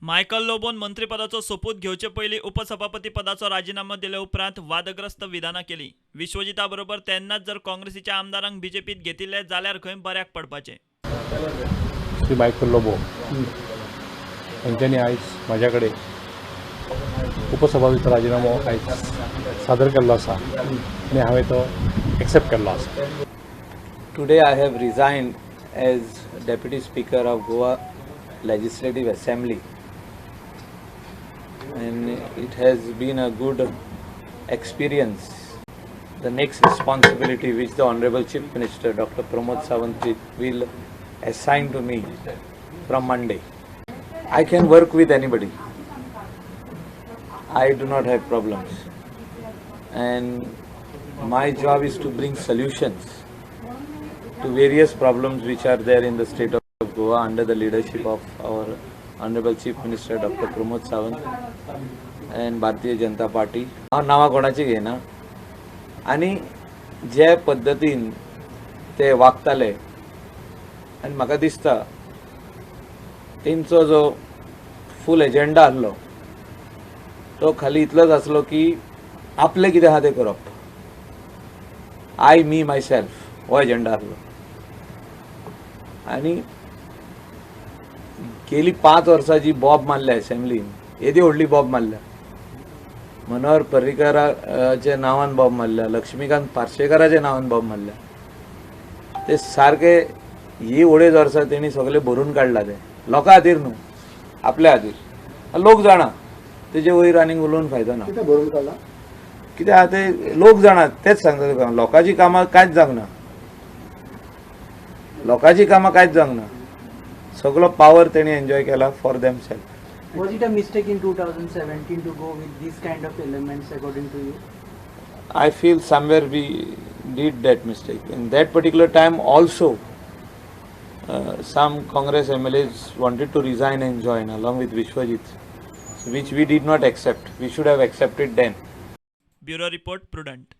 Michael लोबोन मंत्रीपदाचो सोपूत घेवचे पयलीं उपसभापती पदाचो राजिनामो दिले उपरांत वादग्रस्त विधानां केलीं. विश्वजिता बरोबर तेन्नाच जर काँग्रेसीच्या आमदारांक बीजेपीत घेतिल्ले जाल्यार खंय बऱ्याक पडपाचें. श्री मायकल लोबो हांच्यांनी आयज म्हाज्या कडेन उपसभापतीचो राजिनामो आयज सादर केल्लो आसा आनी हांवें तो एक्सेप्ट केल्लो आसा. Today I have resigned as Deputy Speaker of Goa Legislative Assembly, and it has been a good experience. The next responsibility which the Honorable Chief Minister Dr. Pramod Sawant will assign to me from Monday. I can work with anybody. I do not have problems. And my job is to bring solutions to various problems which are there in the state of Goa under the leadership of our Honorable Chief Minister Dr. Pramod Sawant and Bharatiya Janata Party. हांव नांवां कोणाची घेयना आनी जे पद्दतीन ते वागताले आनी म्हाका दिसता तेंचो जो फूल एजेंडा आसलो तो खाली इतलोच आसलो की आपलें कितें आहा तें करप, I me my self हो एजेंडा आसलो. आनी गेली 5 वर्सां जी बॉब मारल्या असेंब्लीन, येदी व्हडली बॉब मारल्या, मनोहर पर्रीकराच्या नांवान बॉब मारल्या, लक्ष्मीकांत पार्सेकाराच्या नांवान बॉब मारल्या, ते सारके ही अडेज वर्सां तेणी सगळे भरून काडला. ते लोकां खातीर न्हू, आपल्या खातीर. लोक जाणा तेजे वयर आनीक उलोवन फायदो ना. कितें भरून काडला? कितें आहा ते लोक जाणा, तेच सांगता तुका. लोकांची कामां कांयच जावंक ना, लोकांची कामां कांयच जावंक ना. सगळो पावर तेणी एन्जॉय केला for them self. Was it a mistake in 2017 to go with these kind of elements, according to you? I feel somewhere we did that mistake. In that particular time also, some Congress MLAs wanted to resign and join along with Vishwajit, which we did not accept. We should have accepted then. Bureau report, Prudent.